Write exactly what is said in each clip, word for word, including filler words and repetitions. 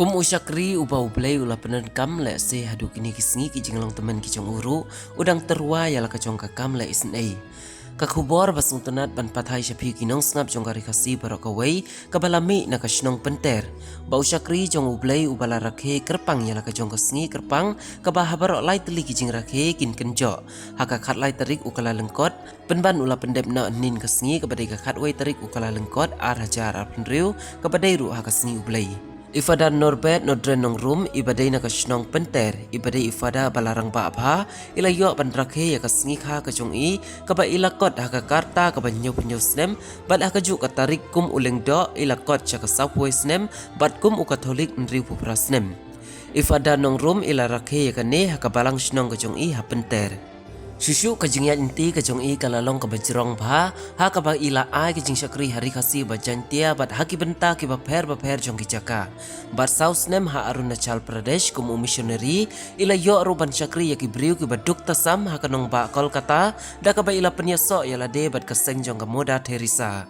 Kum u shakri uba U Blei u la pyndonkam, lehse haduh kine ki sngi ki jinglong tymmen ki jong u ruh u dang tyrwa ïa la ka jong ka kam leh isynei. Ka khubor ba sngewtynnat ban pathai sha phi ki nongsngap jong ka Ri Khasi baroh kawei, kaba la mih na ka shnong Pynter, ba u shakri jong U Blei uba la rakhe kyrpang ïa la ka jong ka sngi kyrpang, kaba ha baroh lai tylli ki jingrakhe kin kynjoh ha ka khatlai tarik u Kyllalyngkot, pynban u la pyndep noh hynnin ka sngi kaba dei ka khatwei tarik u Kyllalyngkot ar hajar arphew hynriew, kaba dei ruh ha ka sngi U Blei. I Fada Norbert Nodren Nongrum, iba dei na ka shnong Pynter, iba dei i fada ba la rangbah bha, i la ïoh ban rakhe ïa ka sngi kha ka jong i, kaba i la kot ha ka karta kaba hynñiewphew hynñiew snem, bad ha kajuh ka tarik kum u lyngdoh i la kot sha ka sawphew wei snem, bad kum u Katholik hynriewphew phra snem. I Fada Nongrum i la rakhe ïa kane ha ka balang shnong ka jong i ha Pynter. Shuh shuh ka jingïaid lynti ka jong i ka la long kaba jrong bha, ha kaba i la ai ka jingshakri ha Ri Khasi bad Jaintia bad ha ki bynta kiba pher bapher jong ki jaka. Bad saw snem ha Arunachal Pradesh kum u missionary, i la ïoh ruh ban shakri ïa ki briew kiba duk tasam ha ka nongbah Kolkata, da kaba i la pynïasoh ïa lade bad ka seng jong ka Mother Teresa.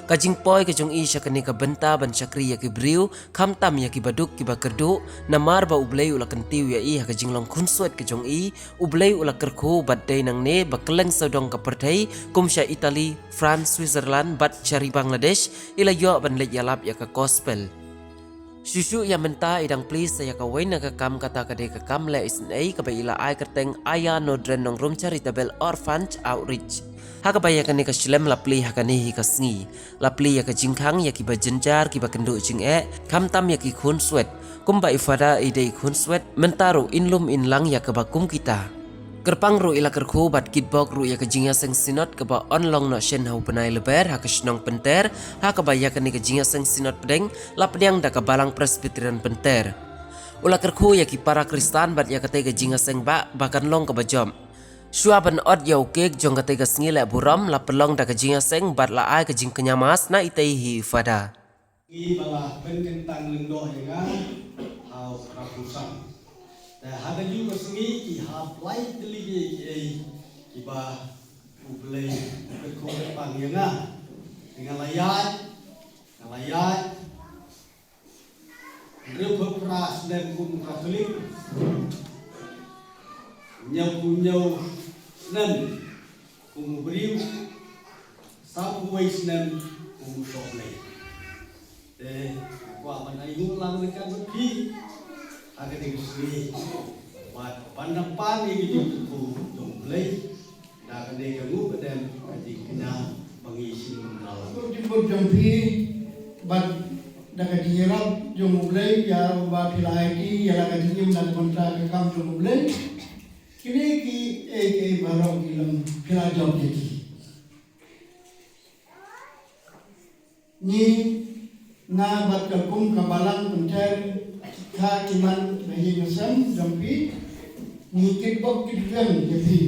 Ka jingpoi ka jong i sha kane ka bynta ban shakri ïa ki briew, khamtam ïa kiba duk kiba kyrduh, namar ba U Blei u la kyntiew ïa i ha ka jinglong khunswet ka jong i, U Blei u la kyrkhu bad dei nangne ba kylleng sawdong ka pyrthei, kum sha Italy, France, Switzerland, bad sha ri Bangladesh, i la ïoh ban leit ïalap ïa ka gospel. Shuh shuh ïa mynta i dang plie sa ïa kawei na ka kam, kata ka dei ka kam leh isynei kaba i la ai kyrteng Aya Nodren Nongrum Charitable Orphanage Outreach. Ha kaba ïa kane ka shlem la plie ha kane hi ka sngi. La plie ïa ka jingkhang ïa kiba jynjar, kiba kynduh jingeh, khamtam ïa ki khunswet. Kumba i Fada i dei khunswet, mynta ruh in lum in lang ïa kaba kum kita. Kyrpang ruh i la kyrkhu bad kitbok ruh ïa ka jingïaseng synod kaba yn long noh shen ha u bnai Lber ha ka shnong Pynter, ha kaba ïa kane ka jingïaseng synod pdeng la pdiang da ka Balang Presbyterian Pynter. U la kyrkhu ïa ki para Khristan bad ïa katei ka jingïaseng ba, ba kan long kaba jop. Shuwa ban ot ïa u kek jong katei ka sngi leh burom, la pynlong da ka jingïaseng bad la ai ka jingkñia Mass na itei hi i Fada. Ngi ba la pynkyntang lyngdoh ïa nga ha u Kpa Kusam. Te ha kajuh ka sngi ki hap lai tylli kiei kiei kiba U Blei u kyrkhu kyrpang ïa nga. Te nga la ïaid, nga la ïaid. Hynriewphew phra snem kum u Katholik. Hynñiewphew hynñiew snem kum u briew. Sawphew wei snem kum u sohblei. Te nga kwah ban ainguh lang ryngkat bad phi ha kane ka sngi. Bad ban da pan ïa ka jingkyrkhu jong U Blei. Da kane ka nguh ka dem ka jingkñia ba ngi shim bynta. Ka jingkyrkhu jong phi bad da ka jingïarap jong U Blei ïa uba phi la aiti ïa la ka jingim na ka bynta ka kam jong U Blei. Kine kiei kiei baroh ki long phi la jop ïa ki. Ngi, nga bad ka kum ka Balang Pynter, ka ki man ba ïing ka sem jong phi, ngi kitbok kitkhlieh ïa phi.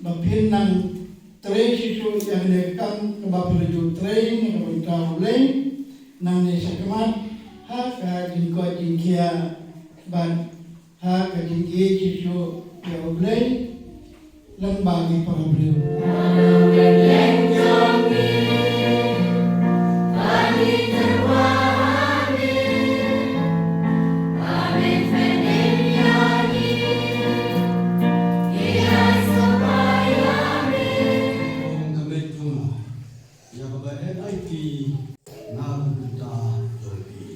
Ba phin nang trei shisha ïa kane ka kam kaba phi la ju trei na ka bynta U Blei, nangne shakhmat ha ka jingkoit jingkhiah bad ha ka jingïeit shisha ïa U Blei lyngba ki para briew. Ïa kaba N I T na ka bynta jong phi.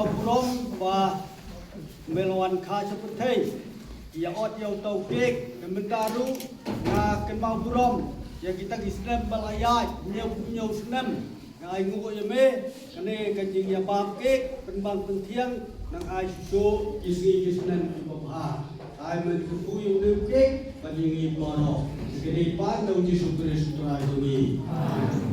Burom ba me la wan kha sha pyrthei ïa ot ïa uta u kek. Te mynta ruh nga kynmaw burom ïa kita ki snem ba la ïaid, hynñiew phew hynñiew snem. Nga ai nguh ïa me, kane ka jingïabam kek pynban pynthiang, nang ai shuh shuh ki sngi ki snem kiba bha. Ai men shuh shuh ïa une u kek ban ïa ngi baroh. Kane pan da u Jisu Khrist u Trai jong ngi. Amen.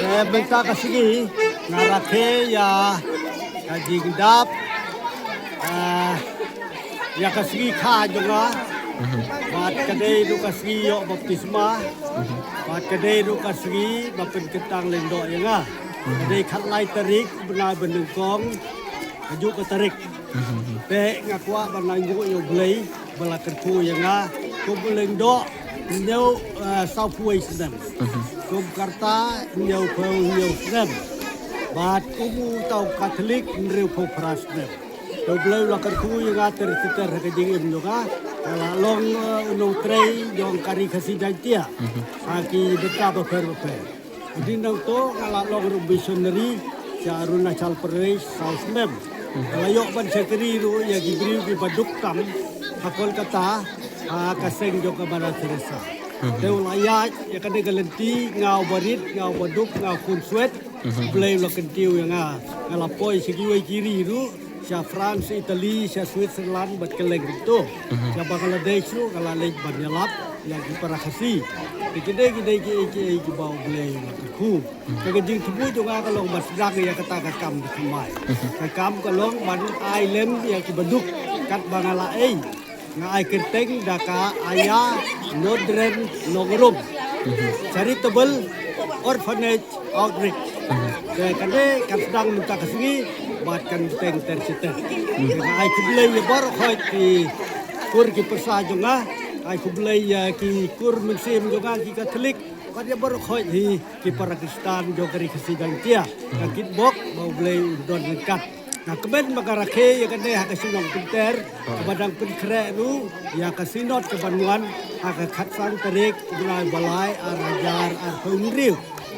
Eh, mynta ka sngi nga rakhe ïa ka jingdap, eh, ïa ka sngi kha jong nga. Mhm. Bad ka dei ruh ka sngi ïoh baptisma. Mhm. Bad ka dei ruh ka sngi ba pynkyntang lyngdoh ïa nga. Mhm. Ka dei khatlai tarik bnai ba nyngkong, kajuh ka tarik. Mhm. Te nga kwah ban ai nguh ïa U Blei ba la kyrkhu ïa nga kum u lyngdoh hynñiew, eh, sawphew wei snem. Mhm. Kum ka rta hynñiew phew hynñiew snem. Bad kum uta u Katholik hynriew phew phra snem. Te U Blei u la kyrkhu ïa nga ter ter ha ka jingim jong nga. Nga la long, eh, u nongtrei jong ka Ri Khasi Jaiñtia. Mhm. Ha ki bynta bapher bapher. Hadien nangto nga la long ruh missionary sha Arunachal Pradesh saw snem. Nga la ïoh ban shakri ruh ïa ki briew kiba duk kam ha Kolkata, ha ka seng jong ka Mother Teresa. Mhm. Te u la ïaid ïa kane ka lynti, nga uba rit, nga uba duk, nga u khun Swet. Mhm. U Blei u la kyntiew ïa nga. Nga la poi sha kiwei ki ri ruh, sha France, Italy, sha Switzerland, bad kylleng kumto. Mhm. Sha Bangladesh ruh nga la leit ban ïalap ïa ki para Khasi. Te kine, kine kiei kiei kiba U Blei u la kyrkhu. Mhm. Te ka jingthmu jong nga ka long ban sdang ïa kata ka kam bathymmai. Mhm. Ka kam ka long ban ai lem ïa kiba duk katba nga la ei. Nga ai kyrteng da ka Aya Nodren Nongrum. Mhm. Charitable Orphanage Outreach. Mhm. Te kane kan sdang mynta ka sngi bad kan bteng ter shi ter. Mhm. Te nga ai khublei ïa baroh khoit ki kur ki pyrsa jong nga. Ai khublei ïa ki kur mynsiem jong nga ki Katholik. Bad ïa baroh khoit hi ki para Khristan jong ka Ri Khasi Jaiñtia. Mhm. Nga kitbok ba U Blei un don ryngkat. Nga kmen ba nga rakhe ïa kane ha ka shnong Pynter, kaba dang pynkhreh ruh ïa ka Synod kaban wan ha ka khatsan tarik u bnai ba lai ar hajar arphew hynriew.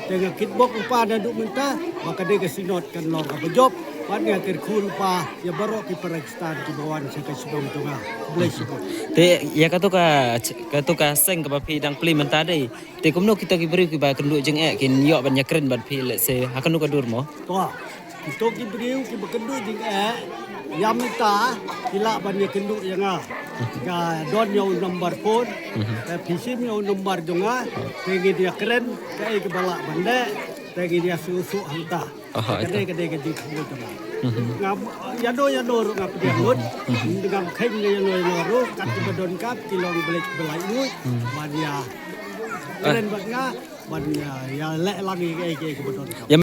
Te nga kitbok lypa naduh mynta ba kane ka Synod kan long kaba jop. Bad nga kyrkhu lypa ïa baroh ki para Khristan kiba wan sha ka shnong jong nga. Khublei shibun. Te ïa kato ka, kato ka seng kaba phi dang plie mynta dei, te kumno kita ki briew kiba kynduh jingeh kin ïoh ban ïakren bad phi, let's say, ha kano ka dur mo? To, kito ki briew kiba kynduh jingeh, ïa mynta ki lah ban ïakynduh ïa nga. Nga don ïa u number phone, eh, phi shim ïa u number jong nga, te ngin ïakren kaei kaba lah ban leh, te ngin ïasngewthuh hangta. Aha, ka dei, ka dei ka jingthmu jong nga. Mhm. Ngam, ïano ïano ruh nga pdiang lut. Mhm. Ngam kheiñ ïano ïano ruh, kat kiba donkam ki long ba leit ba lait lut. Mhm. Ban ïa kren bad nga, ban ïa, ïa leh lang ïa kaei kaei kaba donkam.